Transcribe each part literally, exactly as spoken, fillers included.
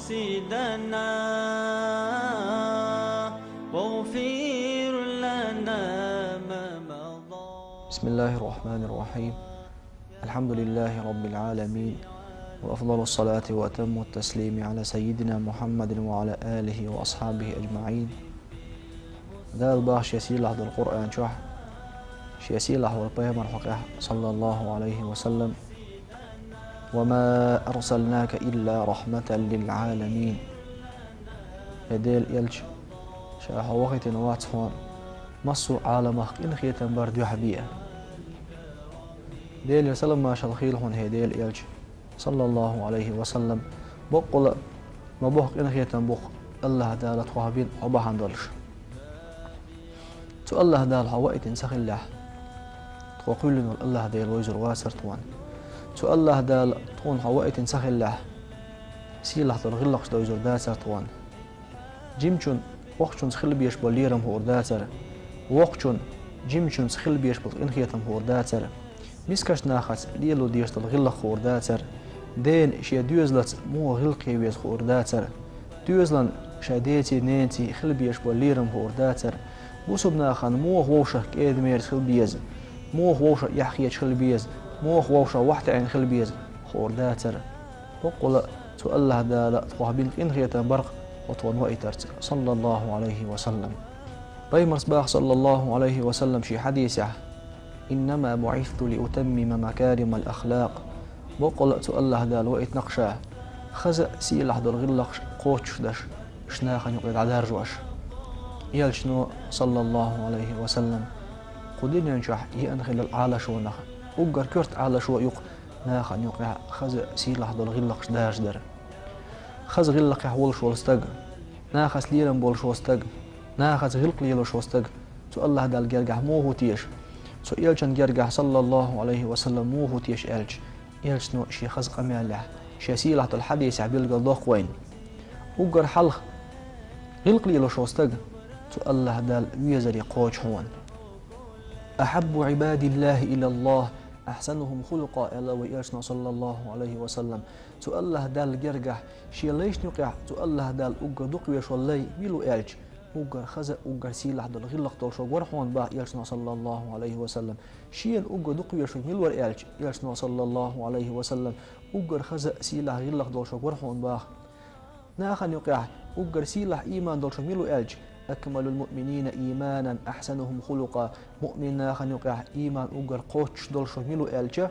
سيدنا واغفر لنا ما مضى. بسم الله الرحمن الرحيم. الحمد لله رب العالمين، وأفضل الصلاة وأتم التسليم على سيدنا محمد وعلى آله وأصحابه أجمعين. Дала боху шен сийлахь долу Къуръан чохь, шен сийлахь волу пайхамар хьокъехь, саллаллаху алейхи ва саллам: «وما أرسلناك إلا رحمة للعالمين». ХӀей Делан элча, ша хьо вахийтина вац хьуна массо а Ӏаламах къинхетам бар дуьхьа бен. Делера салам-маршалла хуьлда хьуна, хӀей Делан элча, саллаллаху алейхи ва саллам. Баккъала а ма боху къинхетам бу-кх Аллаха Дала тхох бина хьо бахьана долуш. Цу Аллаха Дала хьо ваийтина ца хиллехь, тхо кхоьллина волу Аллаха Дела вевзар вацара тхуна. Цу Аллаха Дала тхуна хьо ваийтина ца хиллехь, сийлахь долу гӀиллакхаш довзур дацара тхуна. Жимачун воккхачуьнца хила безаш болу лерам хуур дацара. Воккхачун жимачуьнца хила безаш болу къинхетам хуур дацара. Мискачу нахаца лело дезаш долу гӀиллакх хуур дацара. Дена шен доьзалца муха гӀиллакхе веза хуур дацара. Доьзалан шайн деций, ненаций хила безаш болу лерам хуур дацара. Бусалба нахана муха вовшах кӀеда-мерза хила беза, муха вовшах эхь хеташ хила беза, муха вовшах вахтаьӀина хила беза хуур дацара. Баккъала а цу Аллаха Дала тхох бина къинхетам бар-кх хьо тхуна ваийтарца, саллаллаху алейхи ва саллам. Пайхамарс боху, саллаллаху алейхи ва саллам, шен хьадисехь: «إنما بعثت لأتمم مكارم الأخلاق». Баккъала а цу Аллаха Дала ваийтина-кх ша хаза а, сийлахь долу гӀиллакхаш кхочушдеш, уьш нахана юкъе дӀадаржош. Элчано, саллаллаху алейхи ва саллам, кху дуьнен чохь еана хиллал Ӏалашонах уггар коьрта Ӏалашо а ю-кх нахана юкъехь хаза а, сийлахь долу гӀиллакхаш даржадар. Хаза гӀиллакхехь волуш волу стаг, нахаца лерам болуш волу стаг, нахаца гӀиллакх лелош волу стаг цу Аллаха Далла гергахь муха ву теша? Цу элчан гергахь, саллаллаху алейхи ва саллам, муха ву теша аьлча, элчано шен хаза къамелехь, шен сийлахь долу хьадисехь билгалдоккху вайна. Уггар хьалха гӀиллакх лелош волу стаг цу Аллаха Далла везаре кхочу хьуна. «أحب عباد الله إلى الله أحسنهم خلقا», аьлла вай элчано, саллаллаху алейхи ва саллам. Цу Аллаха Далла гергахь шен лайшна юкъехь цу Аллаха Далла уггар дукхавезаш волу лай мила ву аьлча, уггар хаза а, уггар сийлахь долу гӀиллакх долуш верг вара хьуна, боху элчано, саллаллаху алейхи ва саллам. Шена уггар дукхавезаш верг мила вара аьлча, элчано, саллаллаху алейхи ва саллам, уггар хаза а, сийлахь гӀиллакх долуш верг вара хьуна, боху. Нахана юкъехь уггар сийлахь ийман долуш верг мила ву аьлча, «أكمل المؤمنين إيمانا أحسنهم خلقا». Муъмин нахана юкъехь ийман уггар кхоччуш долуш верг мила ву аьлча,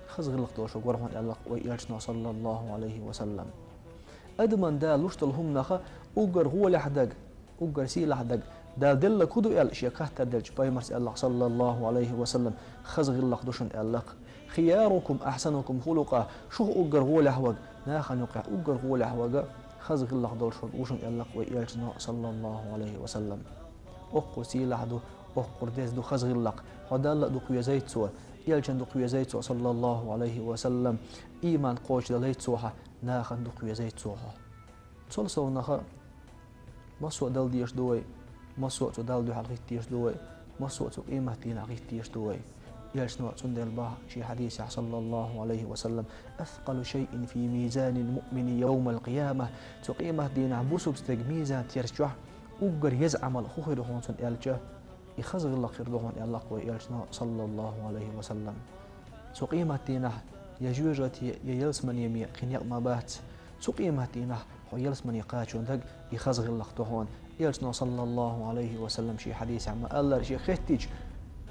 хаза гӀиллакх долуш верг вара хьуна, аьлла-кх вай элчано, саллаллаху алейхи ва саллам. Адаман Дала луш долу хӀуманах уггар гӀолехь дерг, уггар сийлахь дерг Дала делларг хӀун ду аьлла шен хаттар делча, пайхамарс аьлла-кх, саллаллаху алейхи ва саллам, хаза гӀиллакх ду шуна, аьлла-кх. «خياركم أحسنكم خلقا», шух уггар гӀолехь верг, нахана юкъехь уггар гӀолехь верг хаза гӀиллакх долуш верг ву шуна, аьлла-кх вай элчано, саллаллаху алейхи ва саллам. Оккхур сийлахь ду, оккхур деза ду хаза гӀиллакх. Хьо Далла а дукхавезайта цо, элчанна дукхавезайта цо, саллаллаху алейхи ва саллам, ийман кхочушдалайта цо хьан, нахана дукхавезайта цо хьо. Цул совнаха массо а дала дезаш ду вай, массо а цу Далла дуьхьал хӀиттийша ду вай, массо а цу къематдийнахь хӀиттийша ду вай. Элчано цундела боху шен хьадисехь, саллаллаху алейхи ва саллам: «أثقل شيء في ميزان المؤمن يوم القيامة». Цу къематдийнахь бусалба стеган мизан терс чохь уггар еза Ӏамал хӀун хир ю хьуна цунна аьлча, и хаза гӀиллакх хир ду хьуна, аьлла-кх вай элчано, саллаллаху алейхи ва саллам. Цу къематдийнахь я жоьжахати, я ялсамане ма кхин некъ ма бац. Цу къематдийнахь хьо ялсамане кхачо дерг и хаза гӀиллакх ду хьуна. Элчано, саллаллаху алейхи ва саллам, шен хьадисехь ма-аллара, шех хеттича: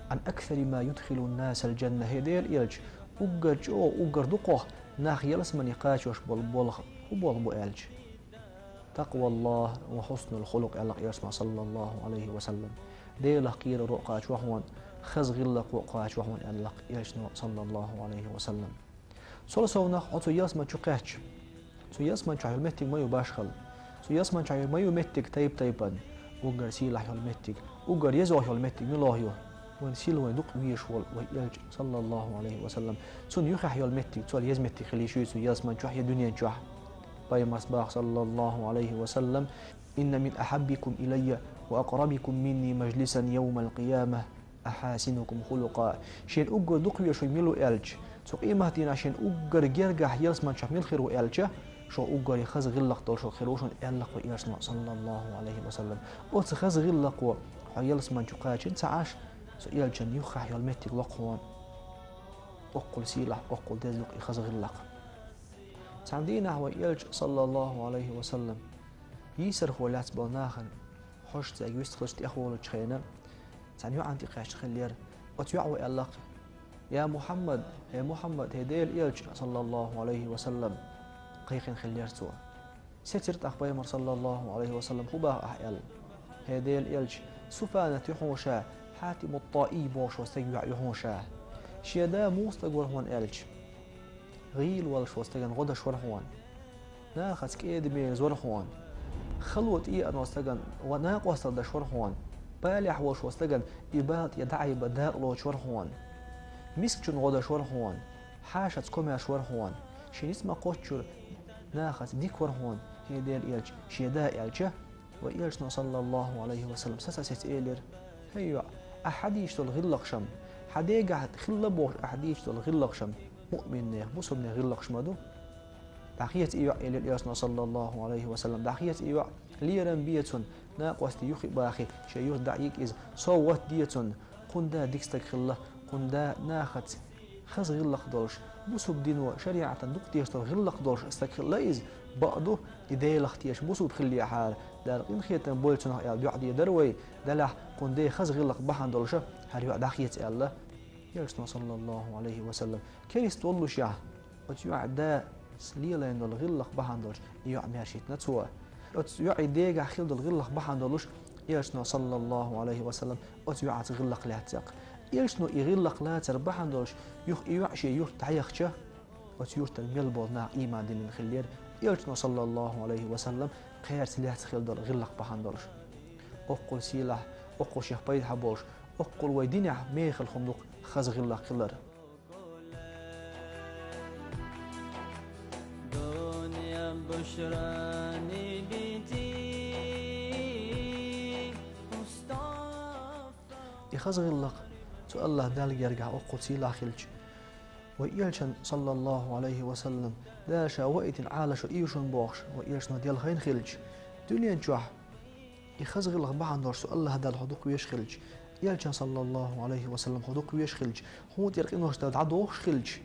«عن أكثر ما يدخل الناس الجنة». ХӀей Делан элча, уггар чӀогӀа, уггар дукхох нах ялсамане кхачош болу болх хӀун болх бу аьлча, «تقوى الله وحسن الخلق», аьлла-кх элчано, саллаллаху алейхи ва саллам. Делах кхераро а кхачо хьуна, хаза гӀиллакхо а кхачо хьуна, аьлла-кх элчано, саллаллаху алейхи ва саллам. Цул совнаха хьо цу ялсамани чу кхаьчча, цу ялсамани чохь йолу меттиг ма ю башхалла. Цу ялсамани чохь ма ю меттиг тайп-тайпана. Уггар сийлахь йолу меттиг, уггар еза йолу меттиг муьлха ю? Вайн сийлахь, вайн дукха везаш волу вай элча, саллаллаху алейхи ва саллам. Цунна юххехь йолу меттиг, цул еза меттиг хила йиш юй цу ялсамани чохь я дуьнен чохь? Пайхамарс боху, саллаллаху алейхи ва саллам: «إن من أحبكم إلي وأقربكم مني مجلسا يوم القيامة أحاسنكم خلقا». Шена уггар дукха везаш верг мила ву аьлча, цу къематдийнахь шена уггар гергахь ялсамани чохь мила хир ву аьлча, уггаре хаза гӀиллакх долуш хир ву шуна, аьлла-кх вайн Элчано, саллаллаху Ӏалайхи ва саллам. Оцу хаза гӀиллакхо хьо ялсамани чу кхачийна ца Ӏаш, цу Элчанна юххехь йолу меттиг ло-кх хьуна. Оккхул сийлахь, оккхул деза ду-кх и хаза гӀиллакх. Цхьана дийнахь вайн Элча, саллаллаху Ӏалайхи ва саллам, йийсархо лаьцна болу нахана хьожуш, цаьрга вистхуьлуш тӀехволучу хенахь, цхьана йоӀана тӀекхаьчна хиллера. Оцу йоӀо аьлла-кх: «Я Мухьаммад, хӀей Мухьаммад, хӀей Делан Элча, саллаллаху Ӏалайхи ва саллам», кхайкхина хиллера цо. Сецира тӀаккха пайхамар, саллаллаху Ӏалайхи ва саллам, хӀун боху ахь аьлла. «ХӀей Делан Элча, Суфанат ю хьуна ша, Хьатимут-ТаӀий бохуш волу стеган йоӀ ю хьуна ша. Шен да муха стаг вара хьуна аьлча, гӀийла волуш волу стеган гӀо деш вара хьуна. Нахаца кӀеда-мерза вара хьуна. Хало тӀеӀано стеган ва накъосталла деш вара хьуна. Балехь волуш волу стеган и бала тӀе дӀаайба дакъа лоцуш вара хьуна. Мискачун гӀо деш вара хьуна. Хьашаца комаьрша вара хьуна. Шен ницкъ ма-кхоччура нахаца дика вара хьуна, хӀей Делан Элча, шен да аьлча». Вайн Элчано, саллаллаху Ӏалайхи ва саллам, саца сецна элира: «ХӀей йоӀ, ахь хьан дийцуш долу гӀиллакхаш-м, хьан дегахь хилла бохуш ахь дийцуш долу гӀиллакхаш-м муъминнех, бусулбанех гӀиллакхаш ма ду. ДӀахеца и йоӀ», элира Элчано, саллаллаху Ӏалайхи ва саллам, «дӀахеца и йоӀ, лерам бе цунна, накъостий юхабахий, шен юрта дӀа а йига иза, совгӀат де цунна, кхунна да дика стаг хилла, кхунна да нахаца хаза гӀиллакх долуш, бусулба дино, шариӀатана дукха дезаш долу гӀиллакх долуш стаг хилла иза, бакъ ду, и Делах тешаш бусулба хиллехьара, Дала къинхетам бойла цунах», аьлла, дуӀа дийр дара вай, делахь кхунна ден хаза гӀиллакх бахьана долуша хӀара йоӀ дӀахеца аьлла. Элчано, саллаллаху Ӏалайхи ва саллам, керста воллушехь, оцу йоӀан дас лелийна долу гӀиллакх бахьана долуш и йоӀ маьршийтина цо. Оцу йоӀан дегахь хилла долу гӀиллакх бахьана долуш Элчано, саллаллаху Ӏалайхи ва саллам, оцу йоӀаца гӀиллакх лаьцна-кх. Элчано и гӀиллакх лацар бахьана долуш, юха и йоӀ шен юрта дӀаяхча, оцу юьртара мел болу нах ийман диллина хиллера, Элчано, саллаллаху Ӏалайхи ва саллам, кхаьрца лаьцна хилла долу гӀиллакх бахьана долуш. Оккхул сийлахь, оккхул шех пайда хьан болуш, оккхул вайн динехь мехала хӀума ду-кх хаза гӀиллакх хилар. И хаза гӀиллакх цу АллахӀ Далла гергахь оккхул сийлахь хилча, вайн Элчан, саллаллаху Ӏалайхи ва саллам, Дала ша ваийтина Ӏалашо ийшина бохуш, вайн Элчано делхийна хилча, дуьнен чохь и хаза гӀиллакх бахьана долуш цу АллахӀ Далла хьо дукха везаш хилча, Элчан, саллаллаху Ӏалайхи ва саллам, хьо дукха везаш хилча, хьуна тӀера къинош дан дӀадохуш хилча,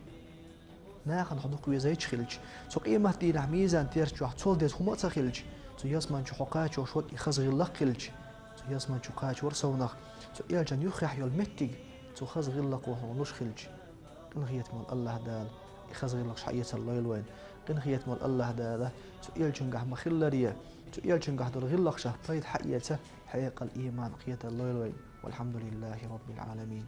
нахана хьо дукха везийча хилча, цу къематдийнахь мизан терча чохь цул деза хӀума а ца хилча, цу ялсамани чу хьо кхачош верг и хаза гӀиллакх хилча, цу ялсамани чу кхача вара совнах, цу Элчан юххехь йолу меттиг цу хаза гӀиллакхо хьуна луш хилча, къинхетам болу АллахӀ Дала и хаза гӀиллакхаш хьаэцалла лойла вайна. Къинхетам болу АллахӀ Дала цу Элчангахь ма-хиллара, цу Элчангахь долу гӀиллакхашах пайда хьаэца, хьекъал, ийман кхеталла лойла вайна. Валхьамдулиллахи Роббил Ӏаламин.